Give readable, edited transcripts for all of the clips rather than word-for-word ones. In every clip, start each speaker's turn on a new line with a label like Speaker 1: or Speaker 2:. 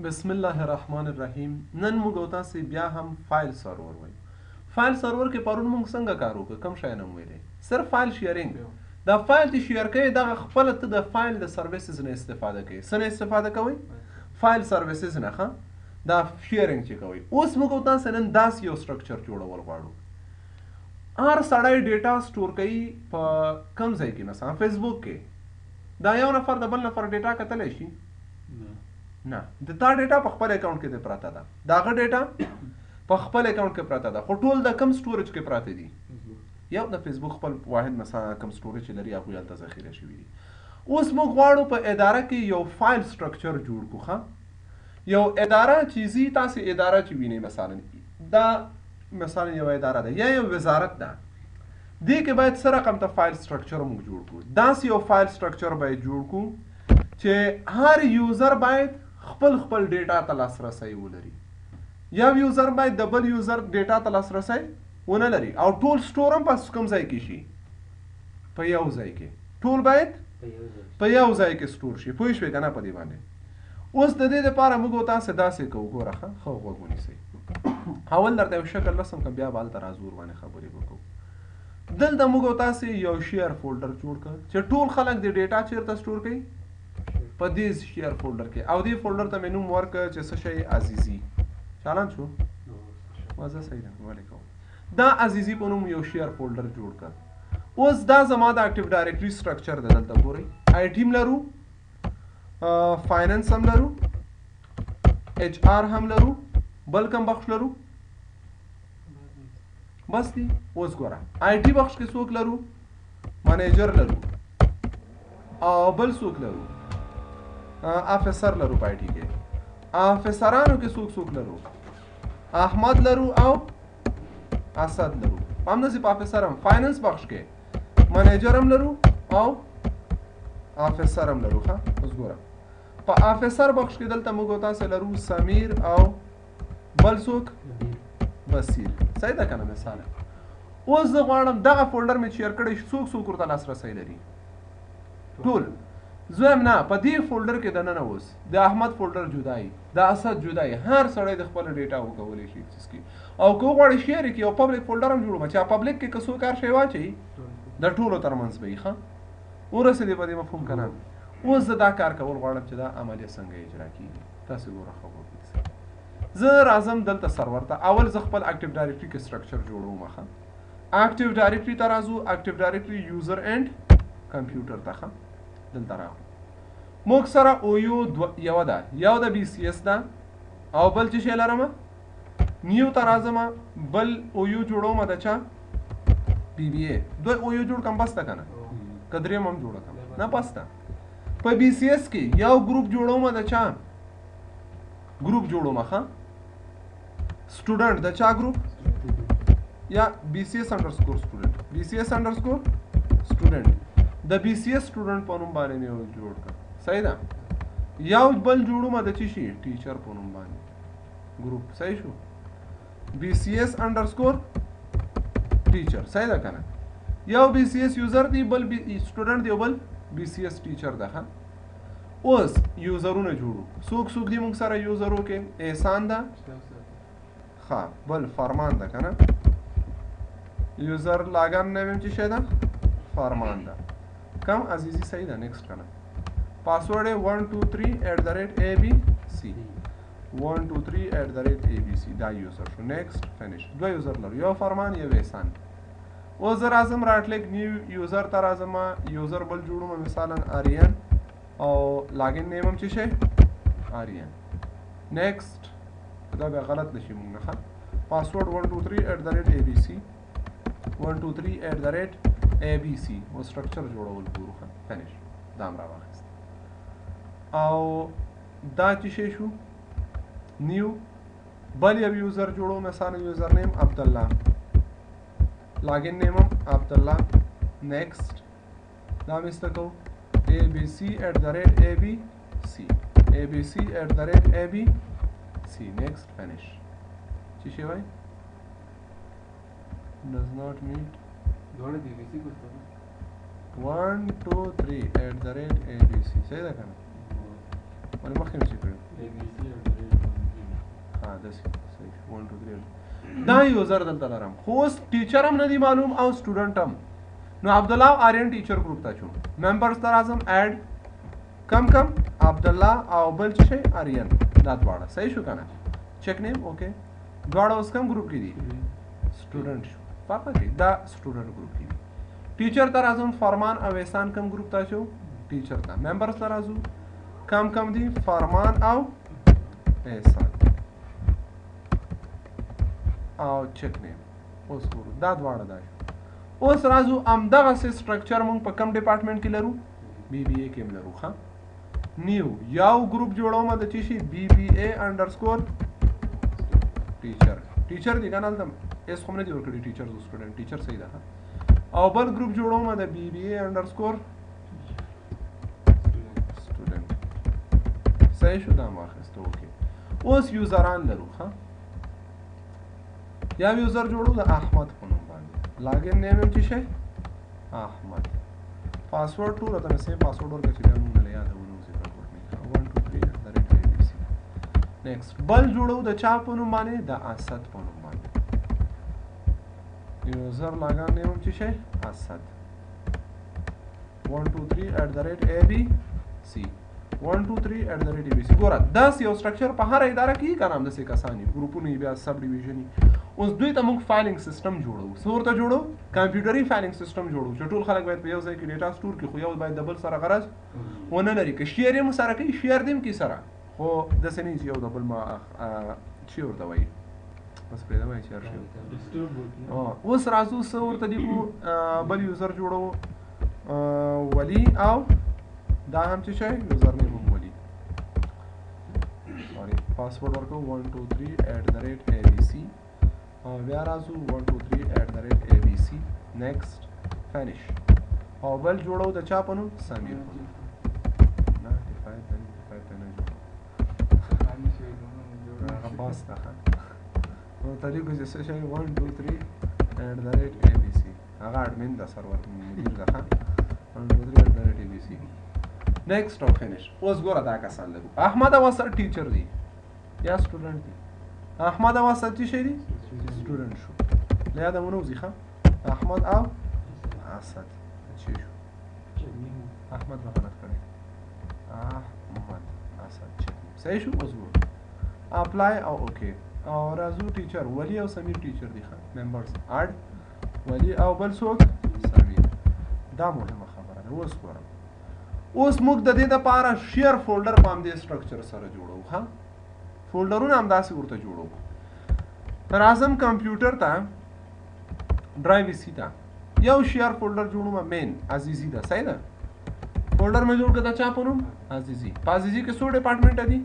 Speaker 1: بسم الله الرحمن الرحیم. نن موږ او تاسو بیا هم file server وایو. file server کې پرون موږ څنګه کار وکړ؟ کوم شی نه ویلې؟ صرف file sharing. دا file چې share کوي دغه خپله ته د file د services نه استفاده کوي. څه نه استفاده کوي؟ file services نه. ښه، دا sharing چې کوي. اوس موږ او تاسو نن داسې یو structure جوړول غواړو. هر سړی data store کوي په کم ځای کې، مثلا فیسبوک کې. دا یو نفر د بل نفر data کتلی شي؟ نه، د تا data په خپل account کې پرته ده، د هغه data په خپل account کې پرته ده، خو ټول د کم storage کې پراته دي. یو د فیسبوک خپل واحد مثلا کم storage لري، هغوی هلته ذخیره شوي دي. اوس موږ غواړو په اداره کې یو file structure جوړ کړو. ښه، یو اداره چې ځي، تاسې اداره چې وینئ، مثلا دا مثلا یو اداره ده یا یو وزارت ده، دې کې باید څه رقم ته file structure موږ جوړ کړو. داسې یو file structure باید جوړ کړو چې هر user باید خپل خپل data ته لاسرسی ولري. یو user باید د بل user data ته لاسرسی ونه لري، او ټول store هم په کوم ځای کې شي؟ په یو ځای کې. ټول باید په یو ځای کې store شي. پوه شوې که نه په دې باندې؟ اوس د دې لپاره موږ تاسو داسې کوو. ګوره، ښه ښه غوږ ونیسئ. اول درته یو شکل رسم کوم، بیا به هلته راځو ورباندې خبرې وکړو. دلته موږ تاسو یو share folder جوړ کړ چې ټول خلک د data چیرته store کوي؟ په دې share folder کې. او دې folder ته مې نوم ورکړ چې څه شی؟ عزیزي. چالان شو؟ وازه صحیح ده، ولې کوم دا عزیزي په نوم یو share folder جوړ کړ. اوس دا زما د Active Directory structure ده. دلته ګورئ، IT هم لرو، finance هم لرو، HR هم لرو، بل کوم بخش لرو؟ بس دی. اوس ګوره، IT بخش کې څوک لرو؟ manager لرو، او بل څوک لرو؟ officer لرو. په IT کې officer انو کې څوک څوک لرو؟ احمد لرو او اسد لرو. همداسې په officer هم، finance بخش کې manager هم لرو او officer هم لرو. ښه، اوس ګوره، په officer بخش کې دلته موږ تاسو لرو سمیر او بل څوک؟ بصیر. صحیح ده که نه؟ مثال اوس زه غواړم دغه folder مې share کړی، څوک څوک ورته لاسرسی لري؟ ټول. زه نه، په دې folder کې دننه اوس د احمد folder جدای، د اسد جدای، هر سړی د خپل data وکولی شي access کړي، او که وغواړي share کړي، یو public folder هم جوړوم چې public کې که څوک هر شی واچوي د ټولو ترمنځ به وي. ښه، ورسېدې په دې مفهوم که نه؟ اوس زه دا کار کول غواړم چې دا عملیه څنګه اجرا کیږي. تاسو ګوره، ښه غوږ. زه راځم دلته سرور ته. اول زه خپل Active Directory کې structure جوړوم. ښه، Active Directory ته راځو، Active Directory user and computer ته. ښه، دلته راغلو. موږ سره OU یوه ده، یو د BCS ده، او بل چې شی لرم؟ new ته راځم، بل OU جوړوم د چا؟ BBA. دوه OU جوړ کم، بس ده که نه؟ که دریم هم جوړه کم؟ نه، بس ده. په BCS کې یو group جوړوم. د چا group جوړوم؟ ښه، student. د چا group؟ یا BCS_student، BCS_student. د BCS student په نوم باندې مې یو جوړ کړ. صحیح ده؟ یو بل جوړوم د چی شي؟ teacher په نوم باندې group. صحیح شو؟ BCS_teacher. صحیح ده کنه؟ یو BCS user دی، بل بی student دی، بل BCS teacher ده. ښه، اوس user ونه جوړو. څوک څوک دي موږ سره user و کې؟ احسان ده، ښه، بل فرمان ده کنه؟ user login name چې شه ده؟ فرمان ده. کم عزیزی، صحیح ده؟ next کنه. پاسورډ 1 2 3 @abc، 1 2 3 @abc. دا user شو. next، finish. دوه user لرو، یو فرمان، یو احسان. اوس زه راځم، right click، new user ته راځم، user بل جوړوم، مثلا آریان، او login name هم چې شي؟ آریان. next. دا بیا غلط نشي مونږ نه. ښه، پاسورډ 1 2 3 @abc، 1 2 3 @abc. او structure جوړول ګورو. ښه، finish. دا هم راواخیست. او دا چې شی شو؟ new، بل یو user جوړو، مثلا user name عبدالله، login name هم عبدالله. next. دا مې څه کو؟ abc@abc، abc@abc. next، finish. چې شی وای؟ does not meet.
Speaker 2: دواړه د ABC کوسته.
Speaker 1: 1 2 3 @abc. صحیح ده کنه؟ ولې مخکې مې چې کړو؟
Speaker 2: ABC.
Speaker 1: grade. دا user دلته لرم، خو اوس teacher هم نه دی معلوم او student هم. نو عبدالله او آریان teacher group ته چوم، members ته راځم، add کم کم عبدالله او بل څه شي آریان، دا دواړه صحیح شو که نه؟ check name okay. دواړه اوس کوم ګروپ کې دي؟ student شو، پاپه کې دا student group کې دي. teacher ته راځم، فرمان او احسان کوم ګروپ ته شو؟ teacher ته. members ته راځو، کم کم دي فرمان او احسان او check name. اوس ګورو دا دواړه دا شو. اوس راځو همدغسې structure مونږ په کم ډپارټمنټ کې لرو؟ BBA کې هم لرو. ښه، new یو ګروپ جوړوم د چې شي BBA underscore teacher. teacher دی که نه؟ هلته S خو مې نه دي ورکړي teacher او student، teacher صحیح ده. او بل ګروپ جوړوم د BBA underscore student. صحیح شو، دا مو واخیسته. okay، اوس user ان لرو. ښه، یو user جوړو د احمد په نوم باندې، login name هم چې شي احمد، پاسورډ ټول ته مې same password ورکړه چې بیا مونږ له یاده ونه وځي، ګډوډ نه کړه. 1 2 3 @ABC. next بل جوړو د چا په نوم باندې؟ د اسد په نوم باندې، user login name هم چې شي اسد، 1 2 3 @ABC، 1 2 3 @ABC. ګوره داسې یو structure په هره اداره کې که نه، همداسې کسان یي، ګروپونه یي، بیا sub division یي. اوس دوی ته موږ filing system جوړو. څه ورته جوړو؟ کمپیوټري filing system جوړو چې ټول خلک باید په یو ځای کې data store کړي، خو یو باید د بل سره غرض ونه لري. که share یې مو سره کوي، share دې هم کوي سره، خو داسې نه چې یو د بل ما چې ورته وایي، بس پرېږده وایي چې هر شی. اوس راځو څه ورته لیکو؟ بل user جوړو، ولی، او دا هم چې شی user name هم ولی، sorry، password ورکو 1 2 3 @ABC. او بیا راځو 1 2 3 @ABC. next finish. او بل جوړو د چا په نوم؟ سمیر په نوم. نه کفایت دی، کفایت دی، نه جوړو هغه باس ده. ښه، نو طریقو چې څه شی 1 2 3 @ABC، هغه admin ده، سرور مدیر ده. ښه، 1 2 3 @ABC. next او finish. اوس ګوره دا کسان لرو، احمد او اسد teacher دی یا student دی؟ احمد او اسد څه شی دی؟ student شو، له یاده ونه وځي. ښه، احمد او اسد چې شو، احمد به غلط کړی، احمد اسد چې صحیح شو. اوس ګورو apply او okay. او راځو teacher ولی او سمیر teacher دی. ښه، members add ولی او بل څوک سمیر. دا مهمه خبره ده. اوس ګورم، اوس موږ د دې دپاره share folder په همدې structure سره جوړو. ښه، folder ونه همداسې ورته جوړو. راځم کمپیوټر ته، drive C ته، یو share folder جوړوم، main عزیزي ده، صحیح ده؟ folder مې جوړ کړ د چا په نوم؟ عزیزي. په عزیزي کې څو ډپارټمنټ دي؟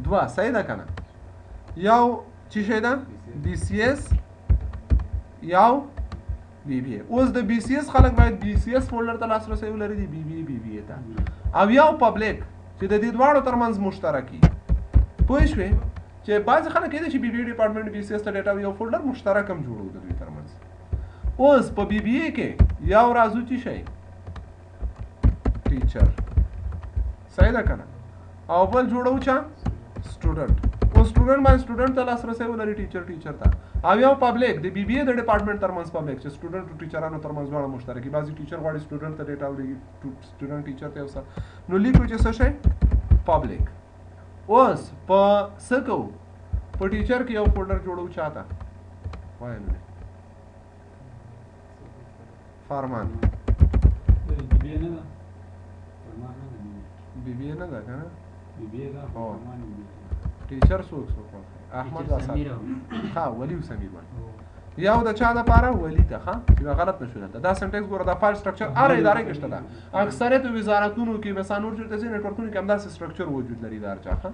Speaker 1: دوه، صحیح ده که نه؟ یو چې شی ده BCS، یو BBA. اوس د BCS خلک باید BCS folder ته لاسرسی ولري، دی BBA BBA ته، او یو public چې د دې دواړو ترمنځ مشترک وي. پوه شوې؟ چې بعضې خلک کېدای شي BBA department BCS ته data، یو folder مشترک هم جوړو د دوی ترمنځ. اوس په BBA کې یو راځو چې شی teacher، صحیح ده که نه؟ او بل جوړو چا؟ student. اوس student باندې student ته لاسرسی ولري، teacher teacher ته، او یو public د BBA د ډپارټمنټ ترمنځ public چې student او teacher انو ترمنځ دواړه مشترک وي. بعضې teacher غواړي student ته data ولېږي، student teacher ته یو څه، نو لیکو چې څه شی public. اوس په څه کوو؟ په teacher کې یو folder جوړو، چا ته وایم؟ نه، فرمان.
Speaker 2: BBA نه ده، فرمان نه ده.
Speaker 1: BBA نه ده که نه؟
Speaker 2: BBA ده،
Speaker 1: هو.
Speaker 2: فرمان BBA.
Speaker 1: teacher څوک څوک؟ احمد، اسد، ښه، ولی او سمیر باندې یو د چا دپاره؟ ولی ته. ښه، چې بیا غلط نشو دلته. دا syntax ګوره، دا file structure هره اداره کې شته ده، اکثریت وزارتونو کې، مثلا نور چېرته ځي network ونو کې همداسې structure وجود لري د هر چا. ښه،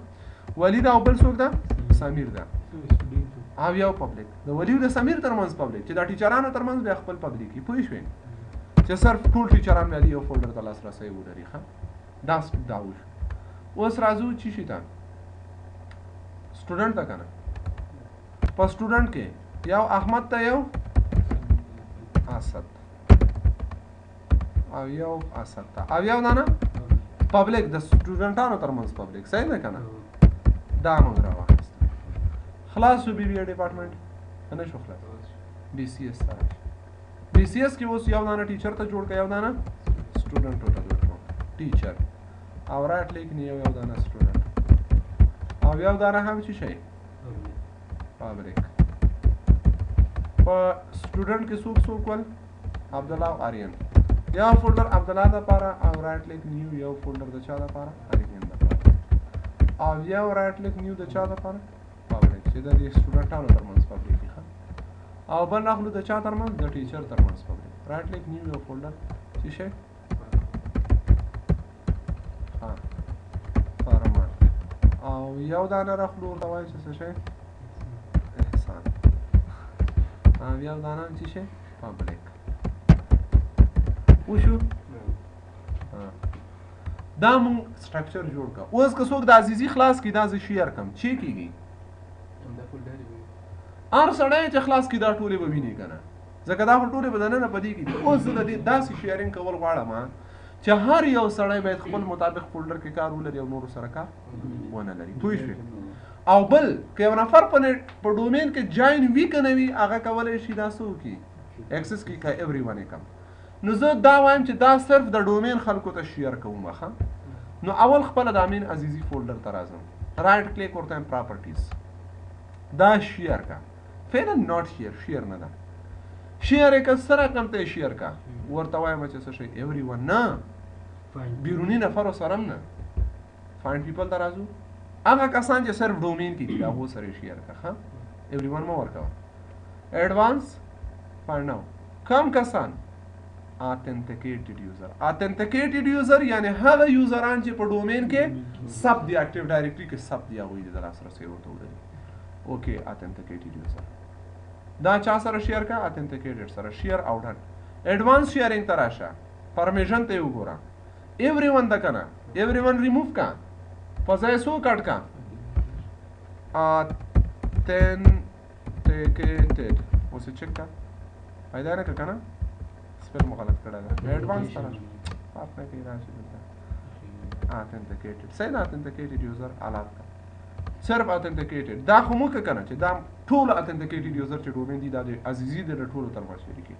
Speaker 1: ولی ده او بل څوک ده؟ سمیر ده. او یو public د ولی او د سمیر ترمنځ public چې دا teacher انو ترمنځ بیا خپل public وي. پوه شوې؟ چې صرف ټول teacher ان بیا یو folder ته لاسرسی ولري. ښه، دا دا وشو. اوس راځو چې شي ته؟ student ته که نه؟ په student کې یو احمد ته، یو اسد او یو اسد ته، او یو نه نه public د student انو ترمنځ public. صحیح ده که نه؟ دا موږ راواخیسته. ښه. خلاص شو بي بي ای ډیپارټمنټ نه شو خلاص. بي سي اس سره بي سي اس کې اوس یو دانه teacher ته جوړ کړه، یو دانه student ته جوړ کړه. teacher او right click new یو دانه student او یو دانه هم چې شي public. په student کې څوک څوک ول؟ عبدالله او آریان. یو folder عبدالله د پاره او right click new یو folder د چا د پاره؟ آریان د پاره. او یو right click new د چا د پاره؟ public، چې د دې student انو ترمنځ public دي. او بل اخلو د چا ترمنځ؟ د teacher ترمنځ public. right click new یو folder چې شي ها فرمان. او یو دانه راخلو ورته وایي چې څه شي؟ احسان. او یو دانه هم چې شي public. وشو دا مونږ structure جوړ کړ. اوس که څوک د عزیزي خلاص کړي دا زه share کړم چې کېږي؟ هر سړی چې خلاص کړي دا ټولې به ویني که نه، ځکه دا خو ټولې به دننه په دې کې دي. اوس زه د دې داسې sharing کول غواړم چې هر یو سړی باید خپل مطابق folder کې کار ولري او نورو سره کار ونه لري. پوه شوې؟ او بل که یو نفر په net په domain کې join وي که نه وي، هغه کولی شي دا څه وکړي؟ access کړي که everyone یې کم. نو زه دا وایم چې دا صرف د domain خلکو ته share کوم. ښه، نو اول خپله د امین عزیزي folder ته راځم، right click ورته وایم properties، دا share کا. فعلا not share، share نه ده. share یې که څه رقم ته یې share کا، ورته وایم چې څه شی؟ everyone نه، بیروني نفرو سره هم نه. find people ته راځو، هغه کسان چې صرف domain کې دي هغو سره یې share کا. ښه، everyone مه ورکوه. advance find now کم کسان؟ authenticated user. authenticated user یعنی هغه user ان چې په domain کې ثبت دي، Active Directory کې ثبت دي، هغوی دې د لاسرسي ورته ولري. okay، authenticated user دا چا سره share کا؟ authenticated سره share او done. advance sharing ته راشه، permission ته یې وګوره، everyone ده که نه؟ ایوری ون ریموو کا، په ځای څوک add کا؟ authenticated. اوس یې چک کا، پیدا نه کړه که نه؟ spell مو غلط کړی ده. advance ته راشه، فرق نه کوي، راشي دلته authenticated. صحیح ده، authenticated user علاوه کا، صرف authenticated. دا خو مو که نه چې دا ټول authenticated user چې domain دي دا د عزیزي د ټولو ترمنځ شریکي.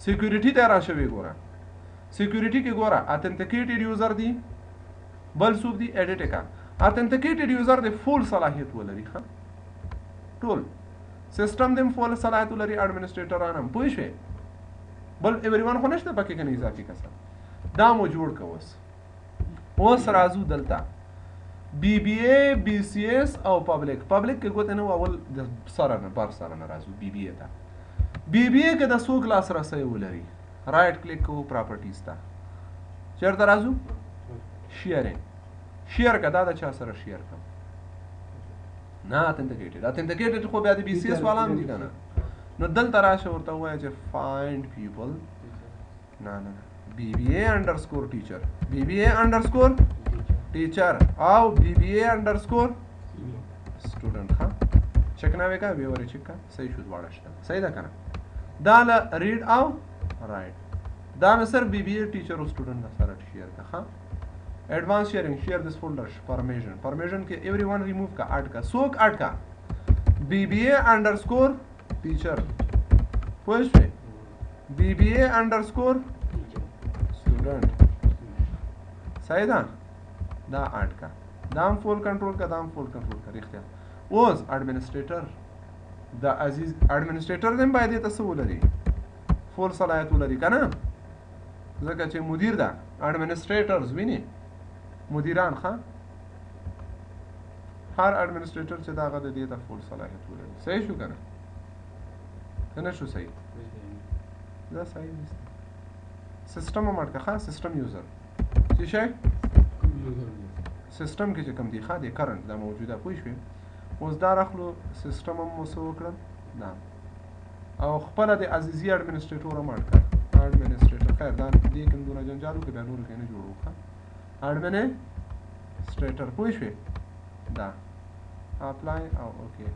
Speaker 1: security ته راشه وګوره، security کې ګوره authenticated user دی، بل څوک دی؟ edit کا. authenticated user د full صلاحیت ولري. ښه، ټول سیستم دم full صلاحیت ولري، administrator ان هم. پوه شوې؟ بل everyone خو نشته پکې کنه اضافي کسان. دا مو جوړ که. اوس اوس راځو دلته بي بي ای، بي سي اس او public. public کې ګوته نه، اول د سره نه بر سره نه راځو بي بي ای ته. بي بي ای کې د څوک لاسرسی ولري؟ right click کوو properties ته، چېرته راځو؟ sharing. share که دا د چا سره share کوم؟ نه authenticated. authenticated خو بیا د بي سي اس والا هم دي که نه؟ نو دلته راشه ورته ووایه چې find people، نه نه نه، بي بي ای underscore teacher، بي بي ای underscore teacher او بي بي ای underscore student. ښه، چک نه وکړه، بیا ورې چک کا. صحیح شو، دواړه شته. صحیح ده که نه؟ دا له read او write، دا مې صرف بي بي ای teacher او student سره share کا. ښه، advance sharing، share this folder، permission، permission کې ایوری ون ریموو کا، add کا. څوک add کا؟ بي بي ای underscore teacher. پوه شوې؟ بي بي ای underscore student. صحیح ده، دا add کا، دا هم full control کا، دا هم full control کا. رښتیا اوس administrator د عزیز administrator دم باید ته څه ولري؟ full صلاحیت ولري که نه؟ ځکه چې مدیر ده، administrators ویني مدیران. ښه، هر administrator چې داغه د دې ته full صلاحیت ولري. صحیح شو که نه؟ که نه شو صحیح؟ دا صحیح نشته. سیستم هم add که. ښه، system user څه شی؟ سیستم کې چې کوم دی، ښه دی current دا موجوده. پوه شوې؟ اوس دا راخلو، سیستم هم مو څه وکړل دا، او خپله د عزیزي administrator هم add کړه. administrator خیر دا دې کې هم دونه جنجال وکړه، بیا نورو کې نه جوړو. ښه، administrator. پوه شوې؟ دا apply او okay.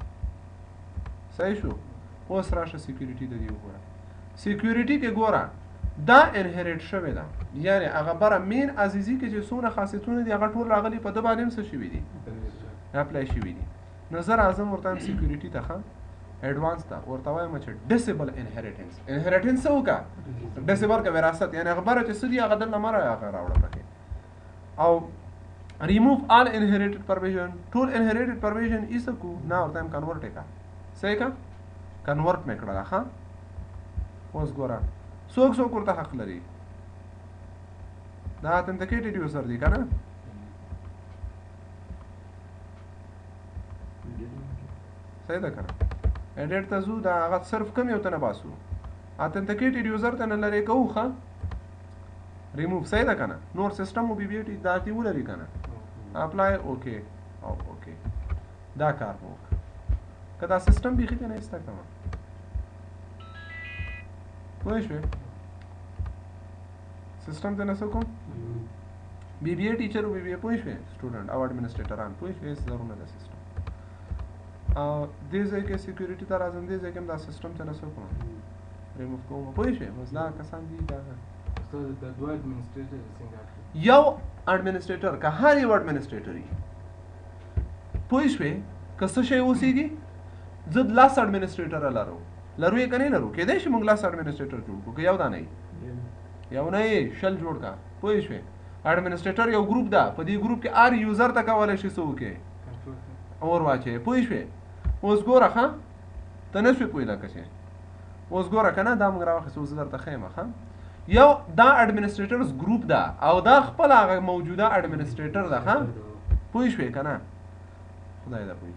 Speaker 1: صحیح شو. اوس راشه security د دې وګوره. security کې ګوره دا inherit شوې ده، یعنی هغه بره مین عزیزي کې چې څونه خاصیتونه دي هغه ټول راغلي، په ده باندې هم څه شوي دي؟ apply شوي دي. نو زه راځم ورته وایم security ته، ښه، advance ته ورته وایم چې disable inheritance. Inheritance څه وکړه؟ Disable که، وراثت، یعنی هغه بره چې څه دي هغه دلته مه هغه راوړه پکې. او ریموو آل انهریټډ پرمیشن، ټول انهریټډ پرمیشن ایسه کو نه، ورته وایم convert یې کا. څه یې کا؟ Convert مې کړله. ښه، اوس ګوره څوک څوک ورته حق لري. دا authenticated user دی که نه؟ صحیح ده که نه؟ Edit ته ځو، دا هغه صرف کوم یو ته نه باسو، authenticated user ته نه لرې کوو. ښه، ریموو، صحیح ده که نه؟ نور سیستم مو بي بي ټي دا تی ولري که نه؟ Apply، okay او okay. دا کار مو وکړ. که دا سیستم بیخي ته نه ایسته کوم، پوه شوې؟ سیستم ته نه څه کوم، بي بي ای teacher، بي بي ای، پوه شوې، student او administrator ان، پوه شوې؟ هېڅ ضرور نه ده سیستم. او دې ځای کې security ته راځم، دې ځای کې هم دا سیستم ته نه څه کوم، ریموو کوم، پوه شوې؟ بس دا کسان دي دا.
Speaker 3: استاد، دا دوه administrator څنګه؟
Speaker 1: یو administrator که هر یو administrator وي، پوه شوې؟ که څه شی اوسېږي، زه لس administrator لرو، لرو یې که نه لرو؟ کېدای شي موږ لس administrator جوړ کړو، که یو دا نه یو نه یې 20 جوړ کا، پوه شوې؟ Administrator یو ګروپ ده، په دې ګروپ کې هر user ته کولی شي څه وکړي، اور واچوي، پوه شوې؟ اوس ګوره، ښه، ته نه شوې پوه لکه چې اوس ګوره که نه، دا موږ راواخیستو. اوس زه درته ښیم. ښه، یو دا administrators group ده او دا خپل هغه موجوده administrator ده. ښه، پوه شوې که نه؟ خدای دا پوه.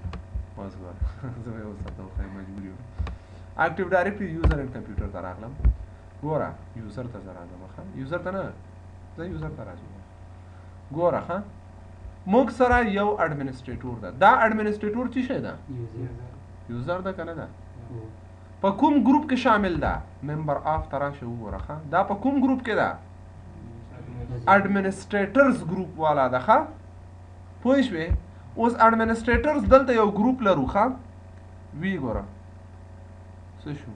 Speaker 1: اوس ګوره، زه به یې اوس درته وښیم، مجبور یم. Active Directory user and computer ته راغلم. ګوره، user ته زه راځم. ښه، user ته نه، زه user ته راځم. ګوره، ښه، موږ سره یو administrator ده. دا administrator څه شی ده؟ User ده که نه ده؟ په کوم ګروپ کې شامل ده؟ Member of ته راشه وګوره. ښه، دا په کوم ګروپ کې ده؟ Administrators group والا ده. ښه، پوه شوې؟ اوس administrators دلته یو ګروپ لرو. ښه، وی ګوره څه شو،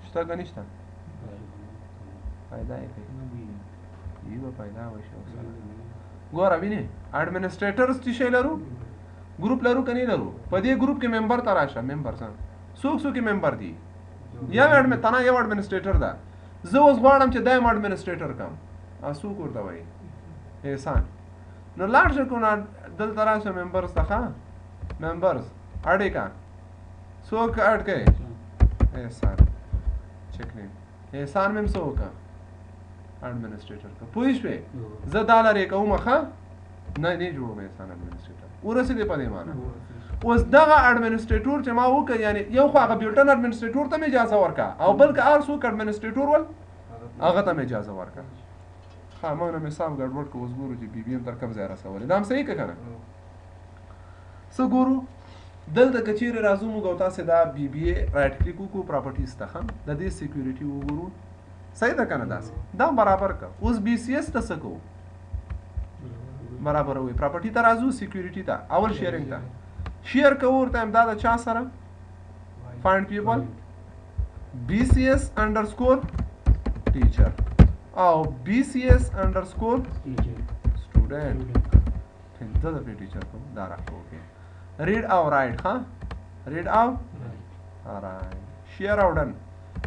Speaker 1: شته که نشته؟ پیدا یې کوي، یي به پیدا وشي. ګوره، وینې administrators څه شی لرو؟ ګروپ لرو که نه لرو؟ په دې ګروپ کې member ته راشه. Member څنګه، څوک څوک member دي؟ یو admin، تنها یو administrator ده. زه اوس غواړم چې دایم administrator کم، څوک ورته وایي؟ احسان. نو لاړ شه کو دلته راشه members ته. ښه، members add یې کا. څوک add کوي؟ احسان. Check name، احسان مې څه وکړه؟ Administrator کا، پوه شوې؟ زه دا لرې کوم. ښه، نه نه جوړوم احسان administrator. ورسېدې په دې معنا؟ اوس دغه administrator چې ما وکړ، یعنی یو خو هغه built-in administrator ته مې اجازه ورکړه او بل که هر څوک administrator ول هغه ته مې اجازه ورکړه. ښه، ما نه مې سم ګډوډ کړ. اوس ګورو چې بي بي ایم تر کوم ځای رسولې. دا هم صحیح که نه؟ څه ګورو دلته؟ که چیرې راځو موږ او تاسې دا بي بي ای right click وکړو، properties ته، ښه، د دې security وګورو. صحیح ده که نه؟ داسې دا برابر که. اوس بي سي اس ته څه کوو؟ برابروي. Property ته راځو، security ته، اول sharing ته share کوو. ورته دا د چا سره؟ Find people، BCS_teacher او BCS_student. پنځه دفعې teacher کوم، دا راکړه. Okay، read او write. ها، read او write، share او done.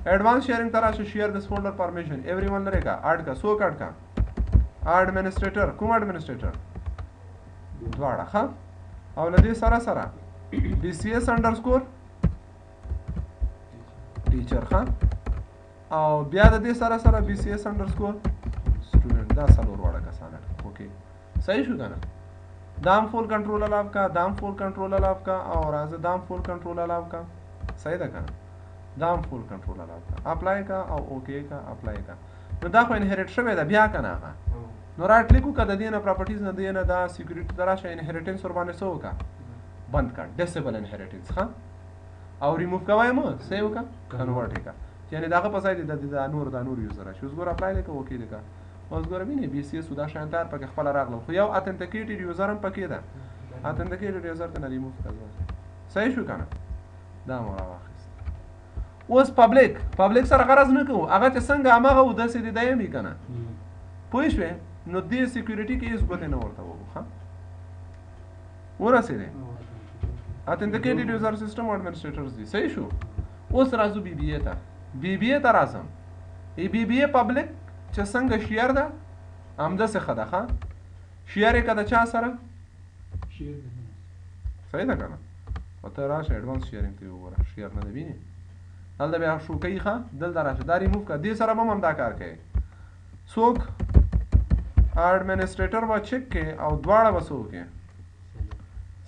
Speaker 1: Advance sharing ته راشه، share this folder permission everyone لري کا، add کا. څوک add کا؟ Administrator. کوم administrator؟ دواړه. ښه، او له دې سره سره BCS_teacher. ښه، او بیا د دې سره سره BCS_student. دا څلور واړه کسان. Okay، صحیح شو که نه؟ دام full control allow کا، دام full control allow کا، او راځه دام full control allow کا. صحیح ده که نه؟ دام full control allow کا، apply کا او okay کا، apply کا. نو دا خو inherit شوی ده بیا که نه هغه؟ نو right click وکړه، د دې نه properties نه دې نه دا security ته راشه، inheritance ور باندې څه وکړه؟ بند کړه، disable inheritance. ښه، او ریموو کوی مو، څه یې وکړه؟ Convert یې کړه، یعنی دغه په ځای د دا نور user راشي. اوس ګوره، apply دی که okay دی که. اوس ګوره، وینې بي سي اس دا شیان تار پکې خپله راغلل، خو یو authenticated user هم پکې ده. Authenticated user ته نه ریموو کړه. صحیح شو که نه؟ دا مو راواخیست. اوس public سره غرض نه کوو، هغه چې څنګه هماغه و داسې دی دی وي که نه؟ پوه شوې؟ نو دې security کې هېڅ ګوتې نه ورته وهو. ښه، ورسېدې؟ Authenticated user system administrators دي، صحیح شو. اوس راځو BBA ته، BBA ته راځم. ای BBA public چې څنګه share ده همداسې ښه ده. ښه share یې که د چا سره؟ صحیح ده که نه؟ او ته راشه advance sharing ته یې وګوره، share نه ده وینې، هلته بیا شو کوي. ښه دلته راشه، دا ریموو کړه، دې سره به هم همدا کار کوي. څوک administrator به چک کوي او دواړه به څه وکړي؟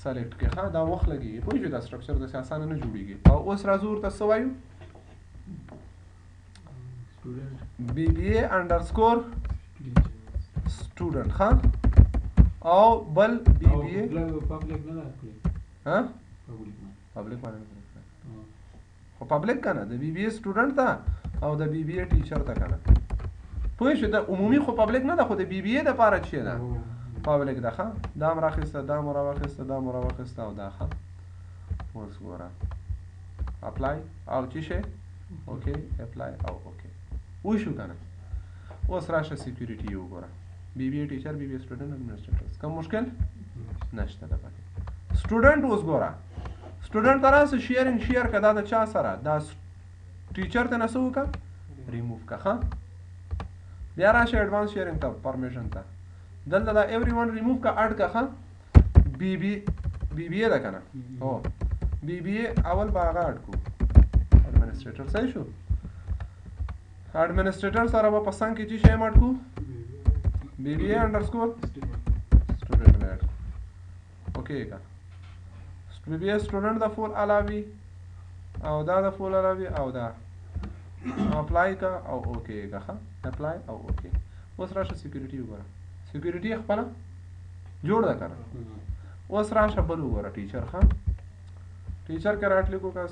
Speaker 1: select کړي. ښه دا وخت لګېږي، پوه شوې؟ دا structure داسې اسانه نه جوړېږي. او اوس راځو ورته څه وایو؟ BBA underscore student. ښه او بل BBA
Speaker 2: public نه ده کړې.
Speaker 1: ها
Speaker 2: public
Speaker 1: public باندې نه کړې، خو public که نه د BBA student ته او د BBA teacher ته که نه، پوه شوې؟ د عمومي خو public نه ده، خو د BBA دپاره چې ده public ده. ښه دا هم راخیسته، دا هم راواخیسته، دا هم راواخیسته او دا. ښه اوس ګوره apply او چې شی okay، apply او okay وشو که نه. اوس راشه security یې وګوره، BBA teacher، BBA student، administrators، کوم مشکل نشته ده پکې. student اوس ګوره، student ته راسه sharing share که دا د چا سره؟ دا teacher ته نه څه وکړه؟ ریموو که. ښه بیا راشه advance sharing ته، permission ته، دلته دا ایوری ون ریموو که، add که. ښه BB BBA ده که نه؟ هو BBA اول به هغه add کو administrator، صحیح شو. administrator سره به په څنګ کې چې شی هم add کو؟ BBA underscore student به add کو. okay که BBA student د full allow وي او دا د full allow وي او دا apply کا او okay کا. ښه apply او okay. اوس راشه security وګوره، security خپله جوړ ده که نه؟ اوس راشه بل وګوره teacher. ښه teacher کې right click وکړه،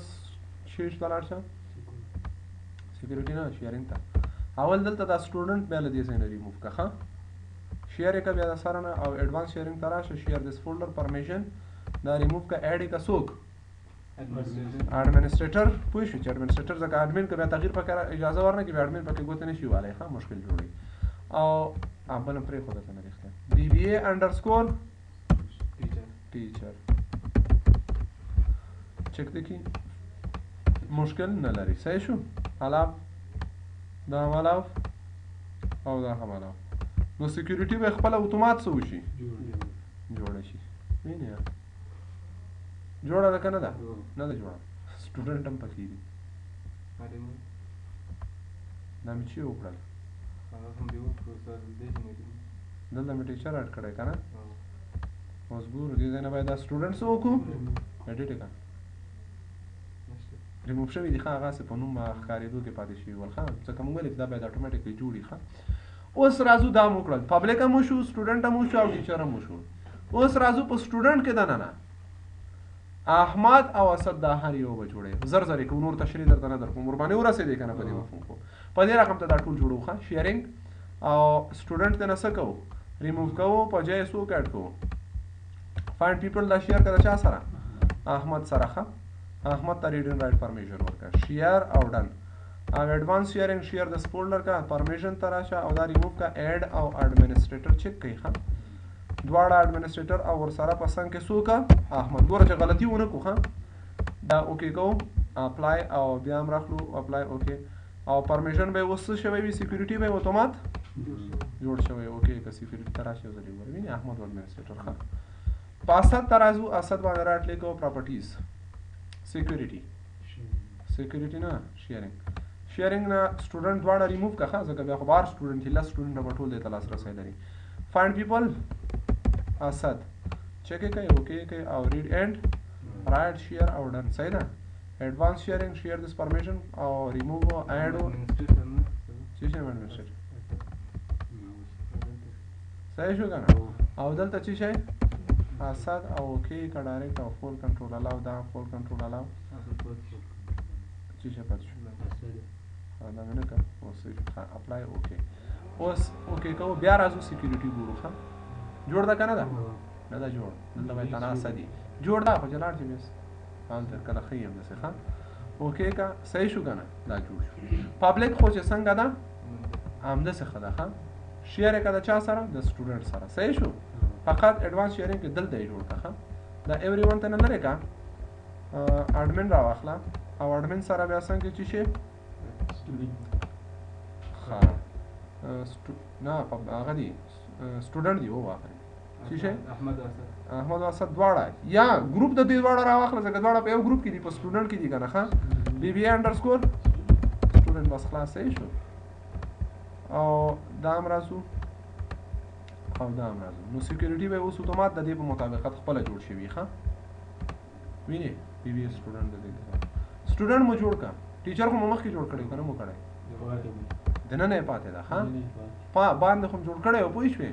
Speaker 1: شیش ته لاړ شه، security نه sharing ته. اول دلته دا student بیا له دې ځای نه ریموو کړه. ښه share یې که بیا د سره نه او advance sharing ته راشه، share this folder permission دا ریموو که، add یې که. څوک؟ administrator. پوه شو چې administrator ځکه ادمین که بیا تغییر پکې اجازه ورنه کړي، بیا ادمین پکې ګوته نه شي والی. ښه مشکل جوړوي. او بل هم پرېښوده که نه رښتیا BBA underscore teacher چک دی کی مشکل نه لري. صحیح شو. allow دا هم allow او دا هم allow. نو security به خپله اتومات څه وشي؟ جوړه شي. وینې جوړه ده که نه ده؟ نه ده جوړه، student هم پکې دي. دا مې چې وکړل؟ دلته مې teacher add کړی که نه؟ اوس ګورو دې ځای نه باید دا student څه وکړو؟ edit یې کړه. ریموو شوي دي. ښه هغه هسې په نوم ښکارېدو کې پاتې شوي ول. ښه ځکه موږ ویلې چې دا باید automatically جوړ وي. ښه اوس راځو، دا مو وکړل، public هم وشو، student هم وشو او teacher هم وشو. اوس راځو په student کې دننه احمد او اسد دا هر یو به جوړوي. زر زر یې کوو، نور تشریح درته نه درکوم. ورباندې ورسېدې که نه په دې مفهوم؟ خو په دې رقم ته دا ټول جوړوو. ښه sharing او student ته نه څه کوو؟ ریموو کوو، په ځای یې څوک add کوو؟ find people دا share که د چا سره؟ احمد سره. ښه احمد ته read and write permission ورکړه، share او done. او advance sharing share this folder کا permission ته راشه او دا ریموو کا، add او administrator چک کوي. ښه دواړه administrator او ورسره په څنګ کې څوک؟ احمد. ګوره چې غلطي ونه کړو. ښه دا okay کوو، apply او بیا هم راخلو apply okay. او permission به اوس څه شوی وي؟ security به اتومات جوړ شوی. okay که security ته راشي یو ځل یې وګوره، وینې احمد administrator. ښه په اسد ته راځو، اسد باندې right click او properties security، security نه sharing، sharing نه student دواړه ریموو که. ښه ځکه بیا خو بهر student لس student به ټول دې ته لاسرسی لري. find people اسد چک یې کوي، okay یې کوي او read and write share او done. صحیح ده. advance sharing share this permission او ریموو او add او څه شی administrator. صحیح شو که نه؟ او دلته څه شی؟ اسد او okay که direct او full control allow، دا full control allow. څه شی پاتې شو؟ دا مې نه کړ. اوس صحیح شو. ښه apply okay. اوس okay کوو، بیا راځو security ګورو. ښه جوړ ده که نه ده؟ نه ده جوړ. دلته باید تنها اسد وي. جوړ ده خو چې لاړ شي بس هلته کله ښه یم داسې. ښه okay که صحیح شو که نه؟ دا جوړ شو. public خو چې څنګه ده همداسې ښه ده. ښه share یې که د چا سره؟ د student سره. صحیح شو. فقط advance sharing کې دلته یې جوړ کړه. ښه دا everyone ته نه لرې کا admin راواخله او admin سره بیا څنګه چې شي ښه نه هغه دی student دی واخلي څه شي
Speaker 3: احمد اسد
Speaker 1: احمد اسد دواړه یا ګروپ د دې دواړه راواخله ځکه دواړه په یو ګروپ کې دي په student کې دي که نه ښه BBA underscore student بس خلاص صحیح شو او دا هم راځو او دا هم راځو نو security به اوس اتومات د دې په مطابقت خپله جوړ شوي ښه وینې BBA student د دې student مو جوړ که teacher خو مو مخکې جوړ کړی که نه مو کړی دننه یې پاتې ده ښه باندې خو جوړ کړی و پوه شوې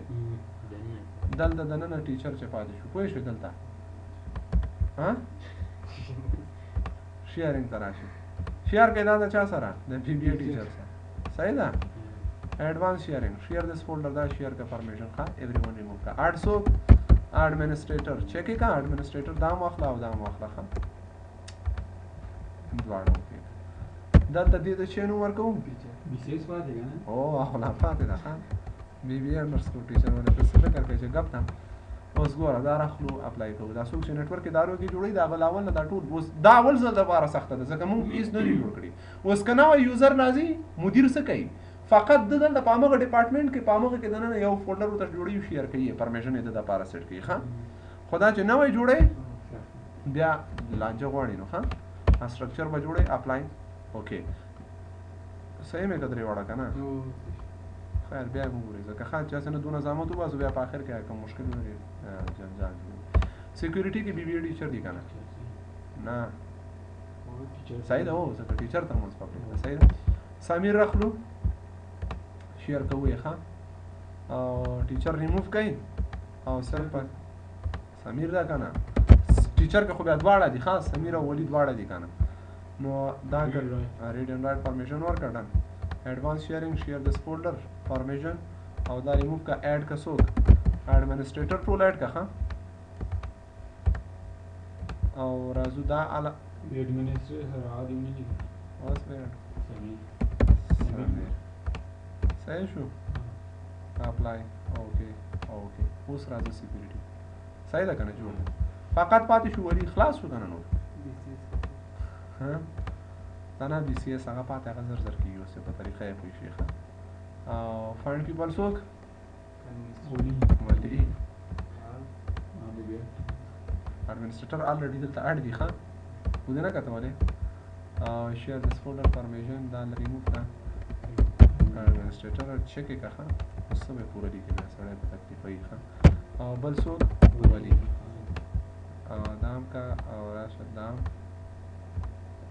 Speaker 1: دلته دننه teacher چې پاتې شو پوه شوې دلته ها sharing ته راشي share کوي دا د چا سره د BBA teacher سره صحیح ده advance sharing share this folder دا share کا پرمیشن ښه ایوری ون ریموو کا اډ څوک administrator check یې کا administrator دا هم واخله او دا هم واخله ښه دواړه okay دلته دې ته چې نوم ورکوم
Speaker 2: BCS پاتې که نه
Speaker 1: او هغه لا پاتې ده ښه BBA underscore teacher ولې ته څه فکر کوې چې ګپ ده اوس ګوره دا راخلو apply کوو دا څوک چې network ادارو کې جوړوي دا غل اول نه دا ټول اوس دا اول ځل دپاره سخته ده ځکه موږ هېڅ نه دي جوړ کړي اوس که نوی user راځي مدیر څه کوي فقط د دلته په همغه department کې په همغه کې دننه یو folder ورته جوړوي share کوي یې permission یې د دپاره set کوي ښه خو دا چې نوی جوړوي بیا لانجه غواړي نو ښه structure به جوړوي apply okay صحیح مې که درې واړه که نه خیر بیا یې وګورئ ځکه ښه چې هسې نه دونه زحمت وباسو بیا په آخر کې کوم مشکل ولري جنجال جوړوي security کې BBA teacher دی که نه نه صحیح ده هو ځکه teacher تر منځ public ده صحیح ده سمیر راخلو share کوو یې ښه او ټیچر ریموو کوي او صرف سمیر ده که نه teacher کې خو بیا دواړه دي ښه سمیر او ولي دواړه دي که نه نو دا read and write permission ورکړه done advance sharing share this folder permission او دا ریموو کا add کا څوک administrator ټول add کا ښه او راځو دا اعلی
Speaker 2: administrator هغه دی ونه لیکه
Speaker 1: اوس به
Speaker 2: سمیر
Speaker 1: صحیح شو apply okay okay اوس راځو security صحیح ده که نه جوړ ده فقط پاتې شو ولي خلاص شو که نه نور ها دا نه BCS هغه پاتې هغه زر زر کېږي اوس په طریقه یې پوه شي ښه او find people څوک
Speaker 2: ولي
Speaker 1: ولي administrator already دلته add دي ښه ودې نه کته ولې او share this folder permission دا ریموو کړه administrator check یې کړه ښه اوس څه به پوره لیکي بیا سړی په تکلیف وي ښه او بل څوک ولي او دام کا او راشه دام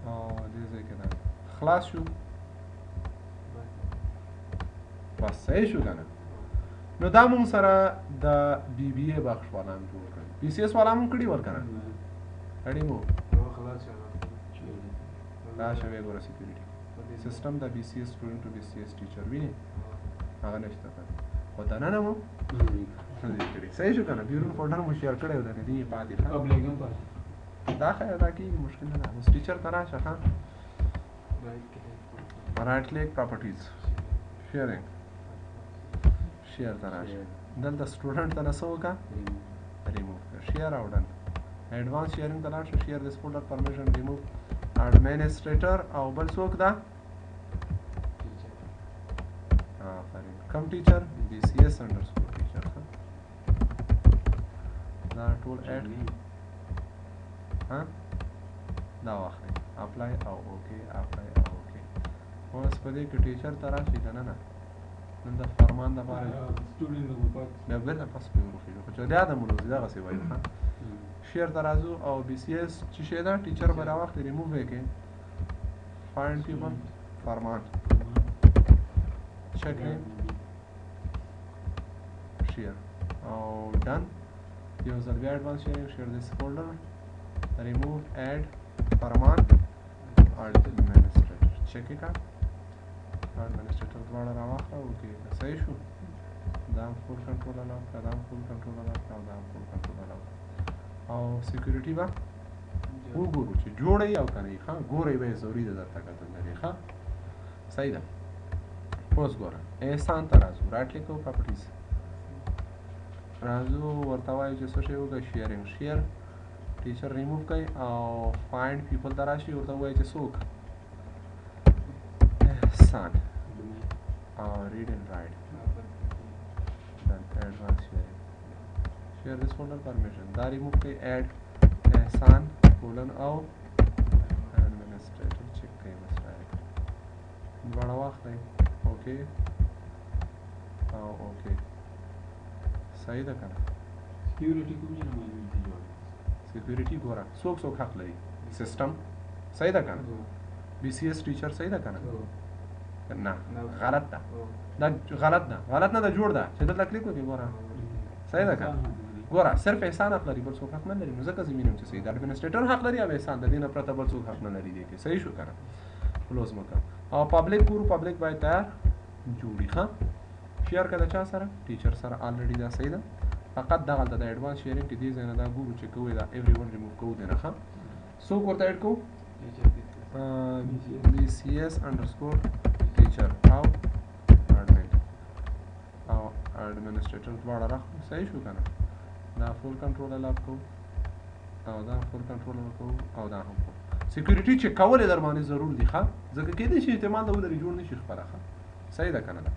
Speaker 1: او دې ځای کې دام خلاص شو بس صحیح شو که نه نو دا مونږ سره د BBA بخش والا هم جوړ کړی BCS والا هم کړي ول که نه کړي مو راشه ویې ګوره security system د BCS student to BCS teacher وینې هغه نشته پاتې خو دننه مو نه دی کړی صحیح شو که نه بیرون folder مو share کړی او د دې پاتې ښه
Speaker 2: public هم پاتې
Speaker 1: دا خیر دا کېږي مشکل نه ده اوس teacher ته راشه ښه right click properties sharing share ته راشه دلته student ته نه څه وکړه ریموو کړه share او done advance sharing ته لاړ شه شیر دیس فولډر پرمیشن ریموو اډمنسټریټر او بل څوک ده آفرین کم teacher BCS underscore teacher ښه دا ټول add ها دا واخلئ apply او okay apply او okay اوس په دې کې teacher ته راشي که نه نه نن د فرمان دپاره بیا بېرته پس پرې وروخېږو خو چې بیا د مونږ دغسې وایو ښه share ته راځو او BCS چې شی ده ټیچر به راواخلي ریموو یې کړي find people فرمان check name share او done یو ځل بیا ایډوانس شیرینګ شیر دیس فولډر ریموو اډ فرمان administrator check یې کړه administrator دواړه راواخله okay صحیح شو دا هم full control allow کړه دا هم full control allow کړه او دا هم full control allow کړه او security به وګورو چې جوړه یې او که نه یې ښه ګورئ به یې ضروري ده درته کتل لري ښه صحیح ده اوس ګوره احسان ته راځو right click کوو properties راځو ورته وایو چې څه شی وکړه sharing share ټیچر ریموو کړئ او فایند پیپل ته راشي، ورته ووایي چې څوک احسان او read and write done advance sharing share this folder permission دا ریموو کړئ add احسان colon او administrator چک کړئ بس direct دواړه واخلئ okay او okay صحیح ده که نه؟
Speaker 2: security کوم ځای نه معلومېږي جوړ
Speaker 1: security ګوره څوک څوک حق لري سیستم صحیح ده که نه؟ BCS teacher صحیح ده که نه؟ نه غلط ده، دا غلط ده، غلط نه ده جوړ ده چې دلته کلیک وکړي ګوره صحیح ده که نه؟ ګوره صرف احسان حق لري بل څوک حق نه لري، نو ځکه زه وینم چې صحیح ده administrator حق لري او احسان د دې نه پرته بل څوک حق نه لري دې کې صحیح شو که نه؟ close مو کړه او public ګورو public باید تیار جوړي ښه share که د چا سره teacher سره already دا صحیح ده، فقط دغلته د advance sharing کې دې ځای نه دا ګورو چې کوی دا ایوری ون ریموو کوو دی نه ښه څوک ورته add کوو BCS underscore teacher او admin او administrator دواړه راخلو صحیح شو که نه؟ دا full control allow کوو او دا full control کوو او دا هم کوو. security چې کول یې در باندې ضرور دي ښه، ځکه کېدای شي احتمال د ولري جوړ نه شي خپله ښه صحیح ده که نه؟ ده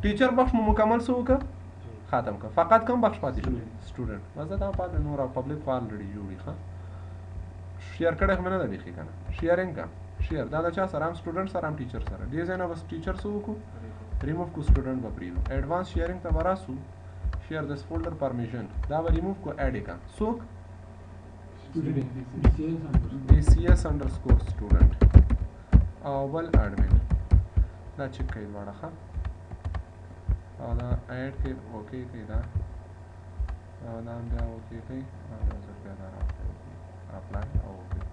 Speaker 1: teacher بخش مو مکمل څه وکړه ختم کړه، فقط کوم بخش پاتې شو student بس دا پاتې نور او public خو already جوړي ښه share کړی خو مې نه ده بیخي که نه؟ sharing که share دا د چا سره هم student سره هم teacher سره دې ځای نه بس teacher څه وکړو ریموو کو سټوډنټ به پرېږدو advance sharing ته به راسو share this folder permission دا به ریموو کو add یې که څوک BCS underscore student او بل admin دا چک کوي دواړه ښه او دا add کوي okay کوي دا او دا هم بیا okay کوي او یو ځل بیا دا راوړي apply او okay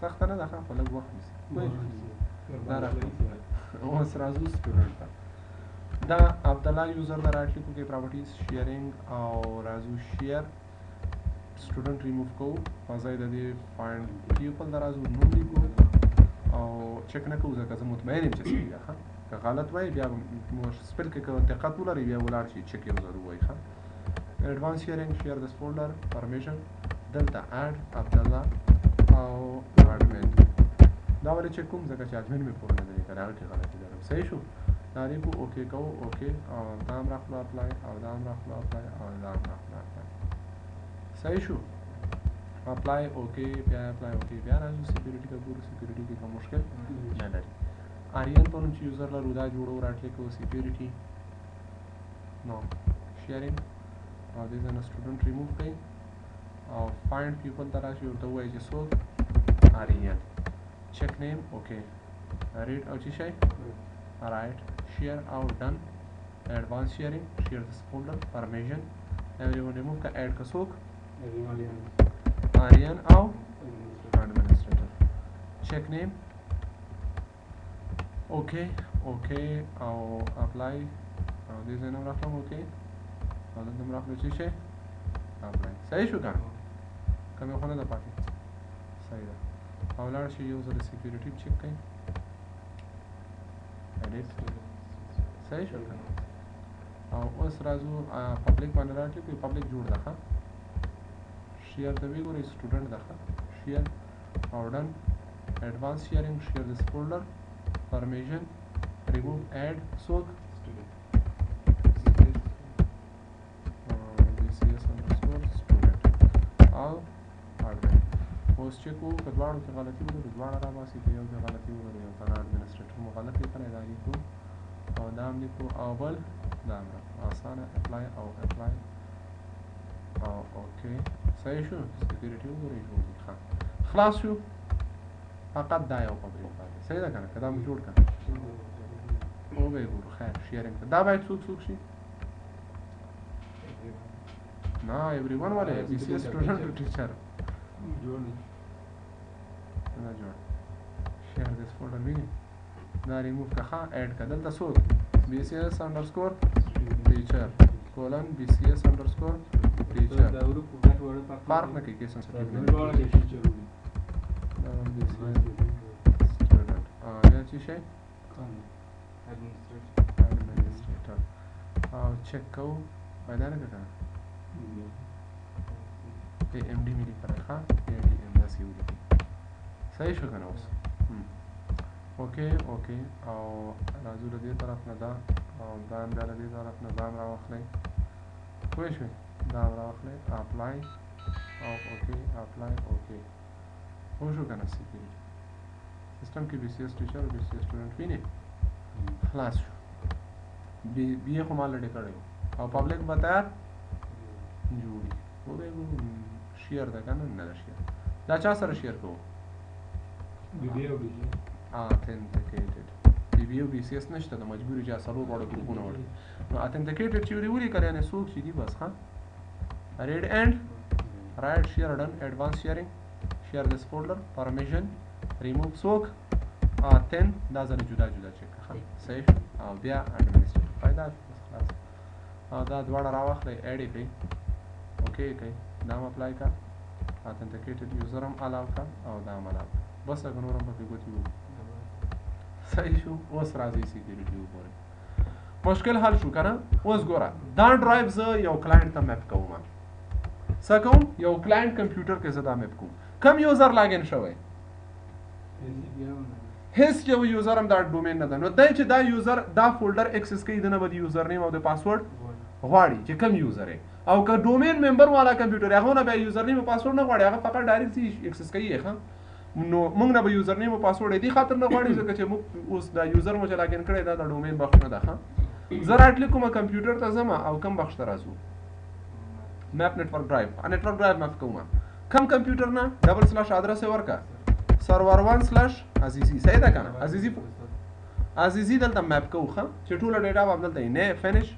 Speaker 1: سخته نه ده ښه خو لږ وخت نیسي دا راکړو اوس راځو student ته دا عبدالله user د right click وکړئ properties sharing او راځو شیر سټوډنټ ریموو کوو په ځای د دې find people د راځو نوم لیکو او چک نه کوو ځکه زه مطمئن یم چې صحیح ده ښه که غلط وای بیا مو spell کې که دقت ولري بیا ولاړ شي چک یو ځل ووایي ښه advance sharing share this folder permission دلته add عبدالله او admin دا ولې چک کوم ځکه چې admin مې پوره نه دی لیکلی هغه کې غلطي لرم صحیح شو دا لیکو okay کوو okay او دا هم راخلو apply او دا هم راخلو apply او دا هم راخلو apply صحیح شو apply okay بیا apply okay بیا راځو security ته ګورو security کې کوم مشکل نه لري آریان په نوم چې user لرو دا جوړو right click کوو security نو sharing او دې ځای نه سټوډنټ ریموو کړئ او find people ته راشي ورته ووایي چې څوک آریان check name okay read او چې شی write share او done advance sharing share this folder permission everyone remove کا add کا څوک آریان او administrator check name okay okay او apply او دې ځای نه راخلم okay او دلته هم راخلو چې شی apply صحیح شو که نه کمې خو نه ده پاتې صحیح ده او لاړ شي یو ځل security چک کړئ edit صحیح شو که نه؟ او اوس راځو public باندې right click public جوړ ده ښه share ته وګورئ student ده ښه share او done advance sharing share this folder permission remove add څوک BCS underscore student او admin اوس چې کوو که دواړو کې غلطي ولرو دواړه راباسي که یو کې غلطي ولرو یو کنه administrator مو غلط لیکلی دا لیکو او دا هم لیکو او بل دا هم راکړو اسانه apply او apply او okay صحیح شو security وګورئ جوړ دي ښه خلاص شو فقط دا یو public پاتې صحیح ده که نه که دا مو جوړ کړه وبه یې ګورو خیر sharing ته دا باید څوک څوک شي نه everyone ولې BCS student teacher
Speaker 2: جوړ دی
Speaker 1: نه جوړ share this folder ویني دا ریموو که ښه add که دلته څوک BCS underscore teacher colon BCS underscore teacher
Speaker 2: دا حروف غټ واړه فرق
Speaker 1: فرق نه کوي case sensitive نه
Speaker 2: دواړه کې teacher وي
Speaker 1: دا BCS student یا چې شی administrator او چک کوو پیدا نه کړه ای ایم ډي مې لیکلی ښه، ای ډي ایم داسې ولیکئ. صحیح شو که نه اوس؟ okay okay. او راځو له دې طرف نه دا او دا هم بیا له دې طرف نه دا هم راواخلئ، پوه شوې؟ دا هم راواخلئ، apply او okay، apply okay. پوه شو که نه؟ security system کې BCS teacher او BCS student وینې، خلاص شو. بي بي خو ما لرې کړی او public به تیار جوړي. وبه share ده که نه؟ نه ده share. دا چا سره share کوو؟
Speaker 2: بي بي او بي جي.
Speaker 1: Authenticated بي بي او بي سي اس نشته، د مجبوري چې څلور واړه ګروپونه وړي. نو authenticated چې ولیکل یعنې څوک چې دي بس. ښه، read and write share done, advanced sharing, share this folder, permission, remove څوک authent، دا ځله جدا جدا چک کړه. صحیح شو. او بیا administrator پیدا شو، بس خلاص. او دا دواړه راواخلئ، add یې کړئ، okay یې کړئ، دا هم apply کړه، authenticated user هم allow کړه او دا هم allow کړه، بس هغه نور هم پکې ګوتې وو. صحیح شو. اوس راځئ security وګورئ، مشکل حل شو که نه؟ اوس ګوره دا drive زه یو client ته map کوم. څه کوم؟ یو client کمپیوټر کې زه دا map کوم. کم user login شوی؟ هیڅ یو user هم دا domain نه ده. نو دی چې دا user دا folder access کوي، دنه به د user name او د پاسورډ غواړي چې کم user یې. او که domain member والا کمپیوټر، هغه نه بیا user name او password نه غواړي، هغه فقط direct access کوي. ښه، نو موږ نه به user name او password دې خاطر نه غواړي ځکه چې موږ اوس دا user مو چې login کړی دا د domain بخش نه ده. ښه، زه right click کوم، کمپیوټر ته ځم او کم بخش ته راځو، map network drive، network drive map کوم. کم کمپیوټر نه؟ double slash address یې ورکړه، server 1 slash عزیزي. صحیح ده که نه؟ عزیزي عزیزي دلته map کوو. ښه، چې ټوله data به همدلته نه finish.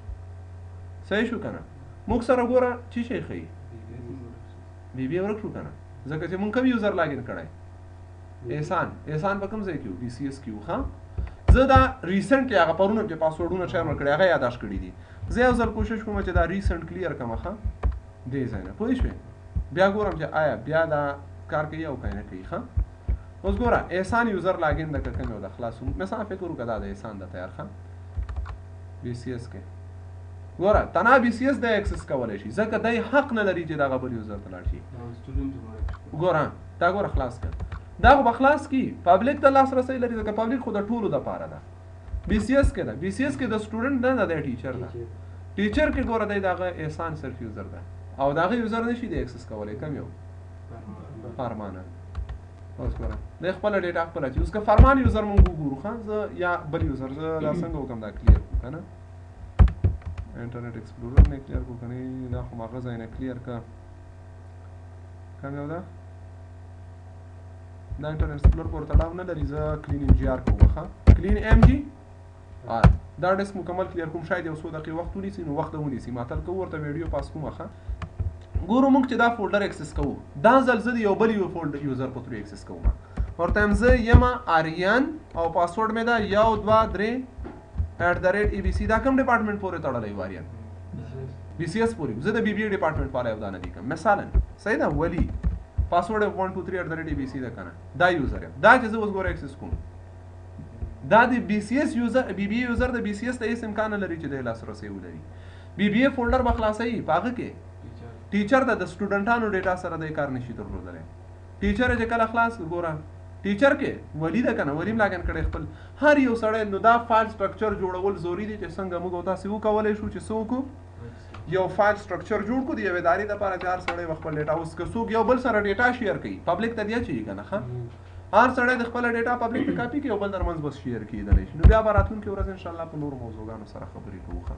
Speaker 1: صحیح شو که نه؟ موږ سره ګوره چې شی ښیي، بي بي ورک شو که نه؟ ځکه چې موږ کوم user login کړی؟ احسان. احسان په کوم ځای کې و؟ BCS کې و. ښه، زه دا recently هغه پرون چې پاسورډونه چا ورکړي هغه یاداشت کړي دي. زه یو ځل کوشش کوم چې دا recent clear کړم. ښه، دې ځای نه پوه شوې؟ بیا ګورم چې آیا بیا دا کار کوي او که نه کوي. ښه، اوس ګوره احسان user login ده که کوم یو ده؟ خلاص، مثلا فکر وکړه دا د احسان ده تیار. ښه، BCS کې ګوره تنها BCS د access کولی شي، ځکه دی حق نه لري چې دغه بل user ته لاړ شي. ګوره دا ګوره خلاص کړه، دا خو به خلاص کی، public ته لاسرسی لري ځکه public خو د ټولو دپاره ده. BCS کې ده، BCS کې د student نه ده، د teacher ده. teacher کې ګوره دی دغه احسان صرف user ده او دغه user نشي دی access کولی. کوم یو؟ فرمانه. اوس ګوره دی خپله data خپله چې اوس که فرمان user مونږ وګورو. ښه، زه یا بل user زه دا څنګه وکړم؟ دا clear کړو که نه؟ Internet Explorer نه clear کړو که نه؟ دا خو ماغه ځای نه clear که کوم یو ده؟ دا Internet Explorer پورې تړاو نه لري. زه clean MGR کوم. ښه، clean MGR، دا disk مکمل clear کوم. شاید یو څو دقیقې وخت ونیسي، نو وخت ونیسي، معطل کوو ورته، ویډیو pause کوم. ښه، ګورو موږ چې دا folder access کوو، دا ځل زه د یو بل یو folder user په through access کوم. ورته یم زه یم آریان او پاسورډ مې ده 123@ABC. دا کوم ډپارټمنټ پورې تړلی و آریان؟ BCS پورې. زه د BBA department والا یو دا نه لیکم مثلا. صحیح ده؟ ولی پاسورډ 123@ABC ده که نه؟ دا user یم. دا چې زه اوس ګوره access کوم، دا د BCS user، BBA user د BCS ته هیڅ امکان نه لري چې د لاسرسی ولري. BBA folder به خلاصوي، په هغه کې teacher ته د سټوډنټانو data سره د کار نشي درلودلی. teacher چې کله خلاص ګوره teacher کې ولی ده که نه؟ ولیم login کړی خپل هر یو سړی. نو دا file structure جوړول ضروري دي چې څنګه موږ او تاسې وکولی شو چې څه وکړو، یو file structure جوړ کړو د یوې ادارې دپاره چې هر سړی به خپل data، اوس که څوک یو بل سره data share کوي public ته دی اچوي که نه؟ ښه، هر سړی د خپله data public ته کاپي کوي او بل ترمنځ بس share کېدلی شي. نو بیا به راتلونکې ورځ انشاءالله په نورو موضوعګانو سره خبرې کوو. ښه.